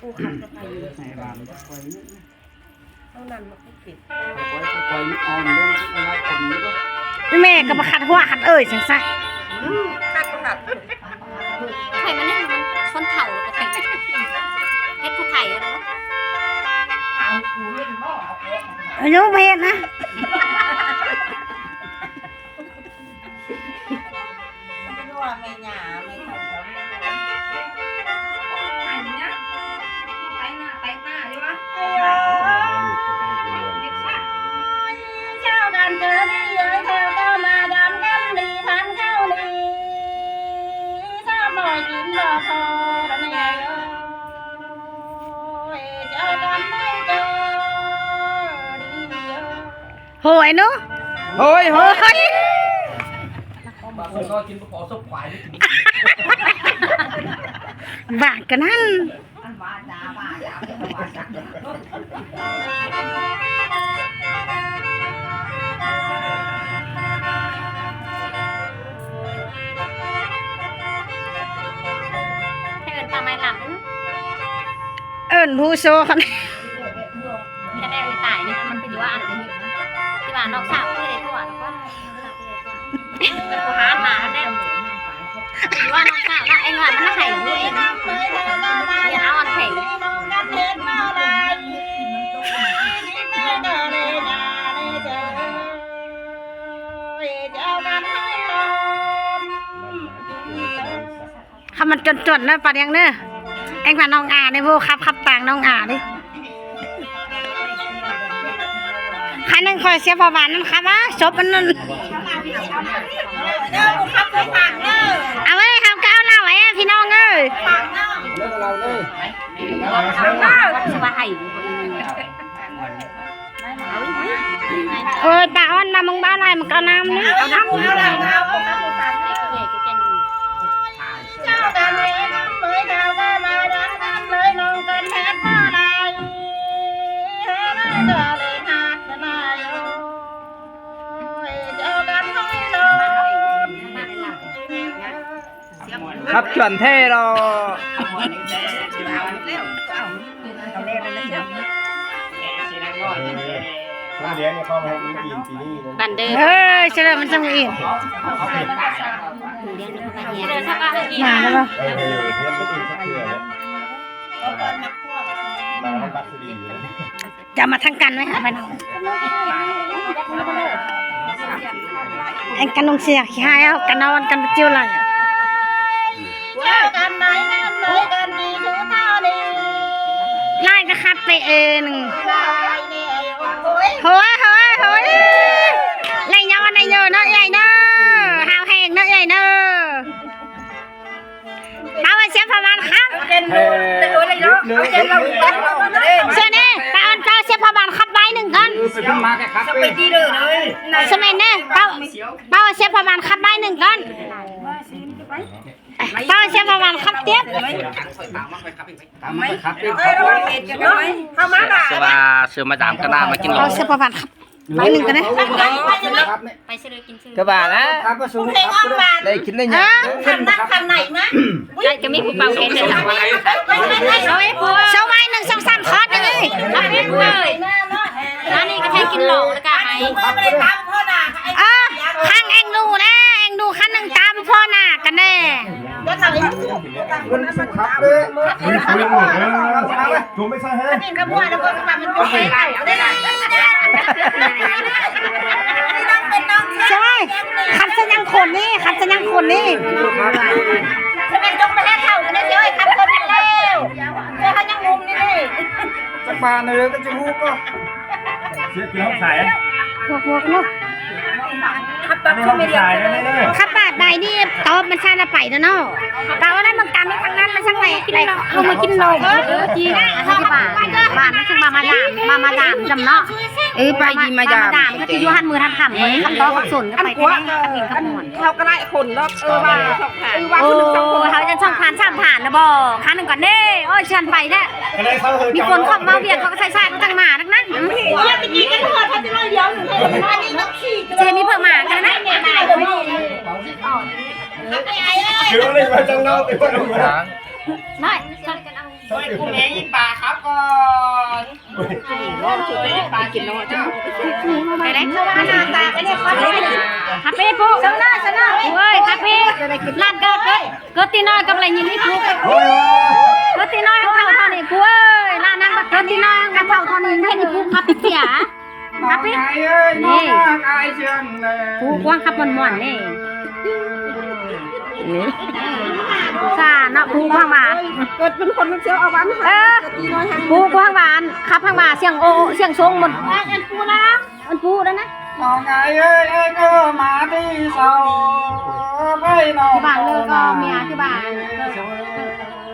ກູຂັດກັບໃຜຢູ່ ໃຫ້ຫຼານຂ້ອຍນີ້ ເທົ່ານັ້ນມັນຄືຜິດ ຂ້ອຍ ຂ້ອຍ ຂ້ອຍອ່ອນເດ້ ເວລາຄົນນີ້ກໍ ແມ່ກໍມາຂັດຫົວຂັດເອີ່ຍຈັ່ງຊະ ອືມ ຂັດບໍ່ຂັດ ໃຜມັນນີ້ມັນຄົນເຖົ້າແລ້ວກໍໃຜ ເຮັດຜູ້ໄຖແລ້ວ ອາຍຸບໍ່ເຮັດນະ. ໂຫຍເນາະ ໂຫຍ ໂຫຍ ໂຫຍ ບາດກໍນັ້ນ ໃຫ້ເອີ້ນປາໄມ້ລຳ ເອີ້ນຜູ້ໂຊຄັນ ແຄ່ແລ້ວຕາຍນີ້ ມັນໄປຢູ່ວ່າອັນ ນ້ອງສາວເຄີຍໄດ້ຜົວແລ້ວກໍຫາມາແລ້ວ ວ່ານ້ອງສາວນະ ໄອ້ນ້ອຍມັນໃຫ້ຢູ່ເອງ ຢ່າເອົາອັນແພງ ຄັນມັນຈົນໆເດີ ປາດຽງເດີ ເອັງວ່ານ້ອງອາເດ້ ໂວ້ ຂັບ ຂັບຕາງນ້ອງອາເດ້ ຄັນໜຶ່ງຂ້ອຍເສຍປະຫວັດນັ້ນ ຂັບມາ ສົບມັນນັ້ນ ເອົາເວີຍ ເຮົາກໍເອົາເຫຼົ້າແທ້ພີ່ນ້ອງເອີຍ ເອີຍ ປາອອນມາ ມຶງບ້ານໃດ ມັນກໍເອົານ້ຳນີ້ ເອົານ້ຳ ເອົານ້ຳ ເຈົ້າກໍເລີຍນຳເລີຍ ເຈົ້າກໍມາດັງນຳເລີຍ ນ້ອງກັນເຮັດບໍ່ໄດ້ ເລີຍກໍເລີຍຮັກນາຍ ໂອ້ຍ ເຈົ້າກັນໃຫ້ໂດນ ຂັບຈວນແທ້ດອກ ເອີ ເຊີນມັນຈັ່ງອີກ ມາແລ້ວບໍ່ ເອີ ເອີ ເອີ ເອີ ຈະມາທາງກັນໄວ້ຫາໄປນຳ ອັນກັນນົງເສຍຂີ້ຮ້າຍເອົາ ກັນນອນກັນບໍ່ຈິ້ວໄຫຼ ເຈົ້າກັນໄດ້ນຳເລີຍກັນດີຄືເທົ່ານີ້ ຫຼາຍກໍຂັບໄປເອີໜຶ່ງ ໂອ້ຍ ໂອ້ຍ ໂອ້ຍ ໄລ່ຍ້ອນໄດ້ເຢີເນາະ ເອື້ອຍເດີ ຫາວແຮງເນາະ ເອື້ອຍເດີ ປາວ່າເສຍປະຫວັດຂັບ ເອີ ເອີ ເອີ ເອີ ເຊີນເດ້ ປາອອນ ປາເສຍປະຫວັດຂັບໃບໜຶ່ງກ່ອນ ເອີ ໄປເພິ່ນມາແຄ່ຂັບ ສະເປດີເດີເລີຍ ສະເມນເດ້ ປາ ປາວ່າເສຍປະຫວັດຂັບໃບໜຶ່ງກ່ອນ ປາເສຍປະຫວັດຂັບຕຽບ ຕາມມາຂ້ອຍຂັບເອງ ຕາມມາຂ້ອຍຂັບເອງ ເອີ ເຮົາມາຫຼາຍ ເຊື່ອວ່າ ເຊື່ອມາດາມກໍໜ້າມາກິນເຫຼົ້າ ເອົາເສຍປະຫວັດຂັບ ໄປໜຶ່ງກັນເດ້ ໄປເຊີຍ ກິນເຊີຍ ກໍວ່າລະ ໄດ້ກິນໄດ້ຫຍັງ ຄັນນັກຄັນໃນມາ ໄດ້ກໍມີຜູ້ເປົ່າແຄ່ເທື່ອ ເອົາໄວ້ຜູ້ ເຊົາໄວ້ໜຶ່ງ ສອງ ສາມ ຄອດນີ້ ເອົາໄວ້ຜູ້ເອີຍ ອັນນີ້ກໍໃຫ້ກິນເຫຼົ້າແລ້ວກໍໃຫ້ ເອີ ຄັນເອັງດູແດ່ ເອັງດູຄັນໜຶ່ງຕາມພໍ່ໜ້າກັນແດ່ ມັນສຸກຄັກເດ້ ໂອ້ຍ ຄັນຊະຍັງຄົນນີ້ ຄັນຊະຍັງຄົນນີ້ ຈະເປັນຈົງມາແຮດເຖົ້າກັນເດ້ ເອີຍ ຄັນຄົນນີ້ແລ້ວ ເຈົ້າເຮົາຍັງໜຸ່ມນີ້ເດ້ ຈັກບາດເດີ ກໍຈະຮູ້ກໍ ເສຍເປັນຫ້ອງໃສ ພວກໆເນາະ ຂັບປາດໃດນີ້ຕອບມັນຊານລະໄປແລ້ວເນາະ ປາວ່ານັ້ນມັນຕາມໄປທາງນັ້ນ ມັນຊ່າງໄຫຼ ເອົາມາກິນເຫຼົ້າ ເອີ ຈີນະ ເຮົາຊິວ່າ ວ່າມັນຊິມາ ມາດາມ ມາ ມາດາມຈຳເນາະ ເອີ ໄປດີມາດາມ ມາດາມກໍຊິຢູ່ຫັ້ນມື້ຫັ້ນຄ່ຳ ເອີ ຄັນຕອບຄັນສົນກໍໄປແທ້ ເຮົາກໍຫຼາຍຄົນດອກ ເອີ ວ່າສອງພັນ ເອີ ວ່າຄົນໜຶ່ງສອງຄົນ ເຮົາຈະສອງພັນ ສາມພັນນະບໍ່ ຄັນໜຶ່ງກ່ອນເດ້ ໂອ້ຍ ເຊີນໄປແທ້ ມີຄົນເຂົ້າມາວຽກ ເຂົາກໍໃສ່ຊາດຈັງມານັກນະ ອືມ ເຮົາຈະກິນກັນເທື່ອ ເຂົາຈະນ້ອຍດຽວໜຶ່ງ ຊິມີເພີ່ມມາກັນນະ ເຈີເລີຍວ່າຈັງເນາະ ໄປເບິ່ງ ນ້ອຍ ຊ່ວຍກູແມ່ອີປາຄັບກ່ອນ ໄປເດ້ ຄາເຟພຸ ເຈົ້າໜ້າ ເຈົ້າໜ້າ ໂອ້ຍ ຄາເຟ ຮ້ານເກີດ ເກີດ ເກີດຕີນ້ອຍກໍບໍ່ໄດ້ຍິນອີພຸ ເກີດຕີນ້ອຍເທົ່າເທົ່ານີ້ພຸເອີຍ ຮ້ານນາງເກີດຕີນ້ອຍກໍເທົ່າເທົ່ານີ້ ເຫັນອີພຸຂັບເສຍ ຄັບອີ ນ້ອງນາຍເອີຍ ນີ້ ນ້ອງນາຍອ້າຍເຊື່ອງແລະ ຜູ້ກວ້າງຂັບມ່ວນໆນີ້ ນີ້ ສາເນາະ ຜູ້ກວ້າງວ່າ ເກີດເປັນຄົນເຊວເອົາບ້ານ ເອີ ຜູ້ກວ້າງວ່າ ອັນ ຂັບທາງວ່າ ສຽງໂອ ສຽງຊົງໝົດ ອັນປູນະ ອັນປູນັ້ນນະ ນ້ອງນາຍເອີຍ ເອີຍ ເກີມາທີ່ເຊົາ ໄປນ້ອງ ທີ່ບ້ານເລີກກໍເມຍທີ່ບ້ານ ເອີ ເອີ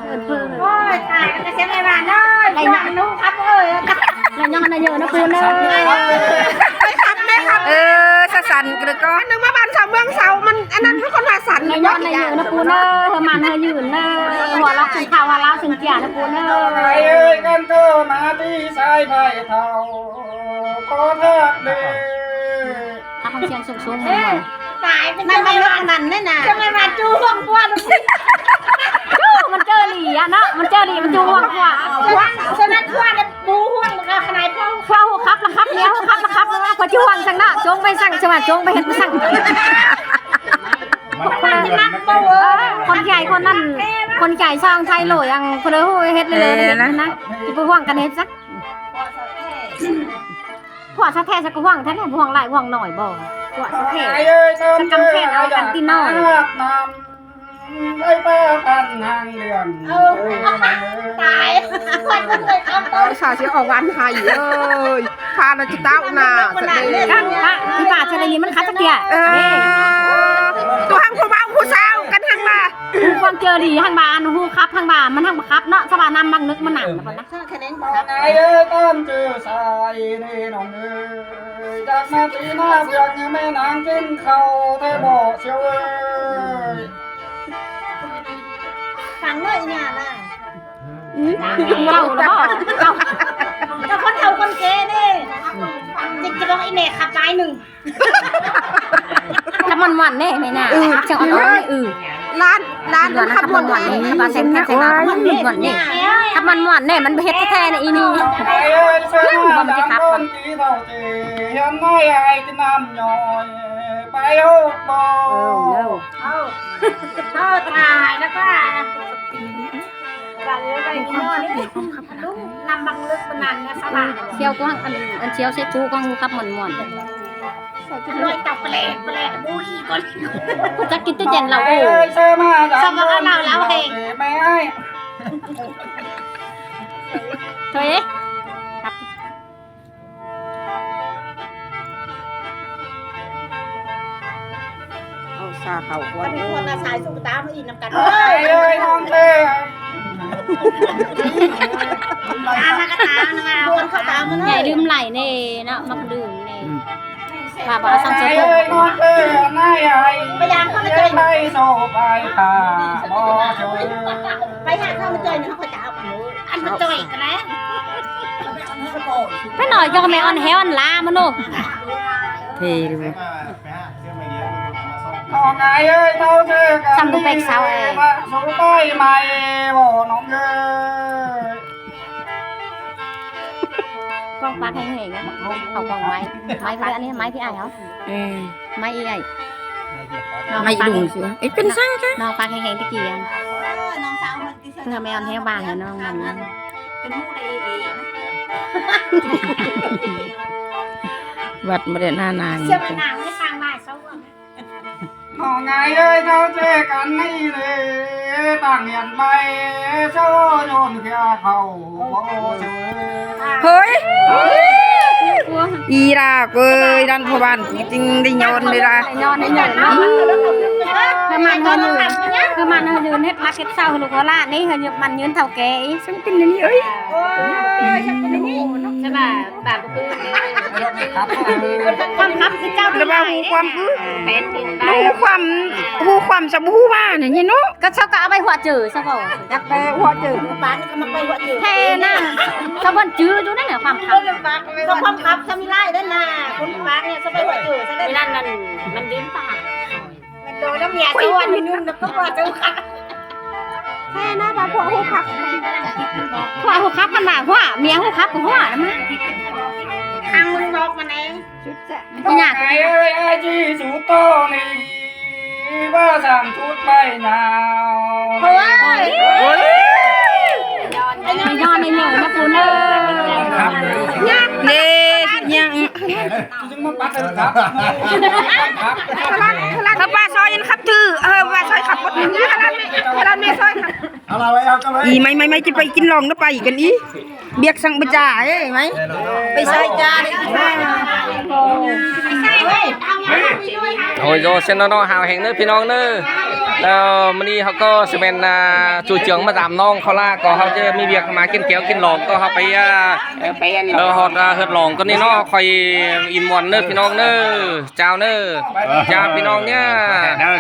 ເອີ ໂອ້ຍ ຕາຍ ກໍເສຍໄປບ້ານເອີຍ ໄດ້ຍອງໜູຄັບເອີຍ ໄດ້ຍອງນະເຢີນະປູເນີ ໄປຂັບແມ່ຂັບ ເອີ ສະສັນກະເລີຍກໍ ອັນໜຶ່ງມາບ້ານເຊົາເມືອງເຊົາ ມັນອັນນັ້ນຄືຄົນວ່າສັນ ໄດ້ຍອງນະເຢີນະປູເນີ ເຮີມັນເຮີຍືນເນີ ຫົວລະເຊິ່ງເຂົ້າ ຫົວລະເຊິ່ງເຈ້ຍນະປູເນີ ໄປເອີຍ ກັນເກີມາທີ່ຊາຍໄພເຖົ້າ ຂໍທັກເດີ ທຳສຽງສູງໆ ເອີ ຕາຍ ເປັນຈັ່ງໃດວະ ນັ້ນມັນເລີກອັນນັ້ນເດ້ນະ ຈັ່ງໃດວະ ຈູ່ຫ່ວງຂົວ ຈູ່ ມັນເຈີຫຼີອະເນາະ ມັນເຈີຫຼີ ມັນຈູ່ຫ່ວງຂົວ ສະນັ້ນຂົວເດ້ ປູຫ່ວງ ມັນກໍຂະໜາຍເປົ່າ ຂົວຫູຄັບລະຄັບ ເມຍຫູຄັບລະຄັບ ເອີ ເພິ່ນຊິຫວັງສັງເນາະ ຈົ່ງໄປສັງ ສະວ່າຈົ່ງໄປເຮັດໄປສັງ. ຄົນໃຫຍ່ຄົນນັ້ນ ຄົນໃຫຍ່ຊ່າງໄທໂຫຼຍ ອັງເພິ່ນເລີຍຮູ້ເຮັດເລີຍ ເອີ ເຮັດນະ ຊິໄປຫວັງກັນເຮັດຊະ. ພວກຊະແທ້ ຊະກໍຫວັງແທ້ແຫຼະ ຫວັງຫຼາຍຫວັງໜ້ອຍບໍ່ ພວກຊະແທ້ ຊະກຳແຂນເອົາກັນຕິນ້ອຍ. ໄດ້ປາກັນຫາງເດືອນ ເອີ ຕາຍ ອຸດສາຊິອອກວັນໃຫ້ເອີຍ ພາລະຈິເຕົ້າໜ້າສະເດ ກັນປະ ອີປາຊະເດນີ້ມັນຂັດຈັກເທື່ອ ເອີ ຕົວຫັ້ນຜູ້ເວົ້າຜູ້ສາວກັນຫັ້ນວ່າ ຄວາມເຈີດີຫັ້ນວ່າ ອັນຮູ້ຂັບຫັ້ນວ່າ ມັນຫັ້ນບໍ່ຂັບເນາະ ສະວ່ານ້ຳບັກນຶກມັນໜານະ ເອີ ນາຍເອີຍ ຕາມຈື່ສາຍນີ້ນ້ອງເອີຍ ຈາກໜ້າທີ່ໜ້າເບືອງ ແມ່ນາງກິນເຂົ້າແທ້ບໍ່ຊຽວເອີຍ. ຟັງເດີອີ່ຫຍັງນະ ເຈົ້າລະບໍ່ ເຈົ້າ ເຈົ້າຄົນເຖົ້າຄົນແກ່ເດ້ ຈິກຈະບອກອີ່ແມ່ຂັບບາຍໜຶ່ງ. ຂັບມ່ວນໆເດ້ແມ່ຍ່າ ຂັບເຊິ່ງອ່ອນໆ ອື ລ້ານ ລ້ານ ຂັບມ່ວນໆເດ້ ຂັບເຊິ່ງ ຂັບມ່ວນໆເດ້ ຂັບມ່ວນໆເດ້ ມັນບໍ່ເຮັດແທ້ໆນະອີ່ນີ້ ມັນບໍ່ມັນຊິຂັບ ໄປເອົາບໍ່ ເອີ ເອີ ເອີ ເອີ ເອີ ຕາຍແລ້ວກະ ບັງເອີຍ ໄປນອນນີ້ ລຸງນຳບັງເລິກປານນັ້ນນະ ສະຫຼາດ ຊຽວກວ້າງ ອັນ ອັນຊຽວເຊັດຜູ້ກວ້າງ ຜູ້ຂັບມ່ວນໆ ນ້ອຍຕາແປແປ ບໍ່ອີກກ່ອນ ຈັກກິນຕູ້ເຢັນລາວ ໂອ້ ສຳວ່າລາວ ລາວແຮງ ໂທ້ຍ ເອົາຊາເຂົ້າກ່ອນ ເພິ່ນວ່າສາຍສຸກຕາມາອີກນຳກັນ ເອີຍ ເອີຍ ນ້ອງເອີຍ ຕາມາກະຕາມາ ຄົນເຂົ້າຕາມາເນາະ ໃຫຍ່ດື່ມໄຫຼແດ່ເນາະ ມັກດື່ມແດ່ ອືມ ວ່າບໍ່ເອົາສັງໂຊໂຕ ເອີຍ ນ້ອງເອີຍ ນາຍອ້າຍ ໄປຢາມເຂົາມາຈ່ອຍ ໄປໂຊໄປຕາ ບໍ່ຊ່ວຍ ໄປຫາເຂົາມາຈ່ອຍ ເຮົາກໍຈະເອົາ ອັນມາຈ່ອຍກະແລ້ວ ໄປໜ້ອຍ ເຈົ້າກະແມ່ອ່ອນແຮວອັນລາມາໂນ ເທ່ເດ້ ຊ້ຳລູກເປັກເຊົາເອີຍ ກວາງປາກແຮງໆ ເອົາກວາງໄມ້ ໄມ້ ອັນນີ້ໄມ້ພີ່ອ້າຍເຮົາ ເອີ ໄມ້ອີອ້າຍ ໄມ້ລຸງຊິ ເອີຍ ເປັນສັງຊະ ນ້ອງປາກແຮງໆຕະກີ້ ເພື່ອແມ່ອ່ອນແຮວບາງໃຫ້ນ້ອງມັນ ວັດບໍ່ໄດ້ໜ້ານາງ ເຊື່ອວ່ານາງໄດ້ສ້າງຫຼາຍເຊົາ ນ້ອງອ້າຍເອີຍ ເຮົາເຈີກັນໃນເດ ຕັ້ງຮຽນໃໝ່ ໂຊໂຍນເຄືອເຂົ້າ ເຮີ້ຍ ອີລາກເອີຍ ດັນພໍ່ບ້ານ ຈິງໄດ້ຍ້ອນເວລາ ຍ້ອນໃຫ້ເນີນເນາະ ເພື່ອມັນເຮົາຢູ່ ເພື່ອມັນເຮົາຢູ່ເຮັດພັກເຮັດເຊົາໃຫ້ລູກເຮົາຫຼານນີ້ ເຮົາມັນຢືນເຖົ້າແກ່ອີກ ຊັ້ນເປັນແນວນີ້ເອີຍ ໂອ້ຍ ຊັ້ນເປັນແນວນີ້ ສະບາຍ ບາບຄື ຄວາມຄັບຄືເຈົ້າ ແຕ່ວ່າຮູ້ຄວາມຄື ແປນເປັນ ຮູ້ຄວາມ ຮູ້ຄວາມສະບໍ່ຮູ້ວ່ານີ້ເນາະ ກໍເຈົ້າກໍເອົາໄປຫົວເຈີຊະບໍ່ ຢາກໄປຫົວເຈີ ປານນີ້ກໍມັກໄປຫົວເຈີ ແທ້ນະ ສະເພິ່ນຈື່ຢູ່ນັ້ນນະ ຄວາມຄັບ ຄວາມຄັບຊະມີຫຼາຍເດ້ນະ ຄົນປາກນີ້ຊະໄປຫົວເຈີຊະເດ້ ເວລານັ້ນມັນດື່ມປາກ ໂດຍລະເມຍຊະວ່າໜຸ່ມນະກໍວ່າເຈົ້າຄັກ ແທ້ນະ ວ່າພວກຮູ້ຄັກ ພວກຮູ້ຄັກ ຄັນວ່າຫົວ ເມຍຮູ້ຄັກກໍຫົວນຳ ທາງເມືອງນອກມາແດ່ ສຸດແຊບ ຍາກ ອ້າຍເອີຍ ອ້າຍຈີສູໂຕນີ້ ວ່າສ້າງຊຸດໄປຍາວ ໂອ້ຍ ໄປຍ້ອນໃນເນີນນະປູເນີ ເດ້ ຍາກ ຖ້າປ້າຊອຍອັນຂັບຖື ເອີ ປ້າຊອຍຂັບບໍ່ຖື ຮ້ານແມ່ ຮ້ານແມ່ຊອຍຂັບ ອີ ໄມ້ ໄມ້ ໄມ້ ຈະໄປກິນລອງເດີ ໄປກັນອີ ບຽກສັງປະຈາເອີຍ ໄມ້ ໄປຊອຍຈ້າເດີ ໂອ້ຍ ໂຍເຊນເນາະ ຫາວແຮງເດີພີ່ນ້ອງເດີ ແລ້ວມື້ນີ້ເຮົາກໍຊິແມ່ນ ອ່າ ຈູເຈືອງມາຕາມນ້ອງເຂົາລະ ກໍເຮົາຈະມີວຽກມາກິນແກ້ວກິນລອງ ກໍເຮົາໄປ ອ່າ ເອີ ໄປອັນ ເອີ ຮອດ ອ່າ ເຮືອນລອງກ່ອນນີ້ເນາະ ຄ່ອຍອີ່ມມ່ວນເດີພີ່ນ້ອງເດີ ເຈົ້າເນີ ເຈົ້າ ພີ່ນ້ອງເນີ ເດີ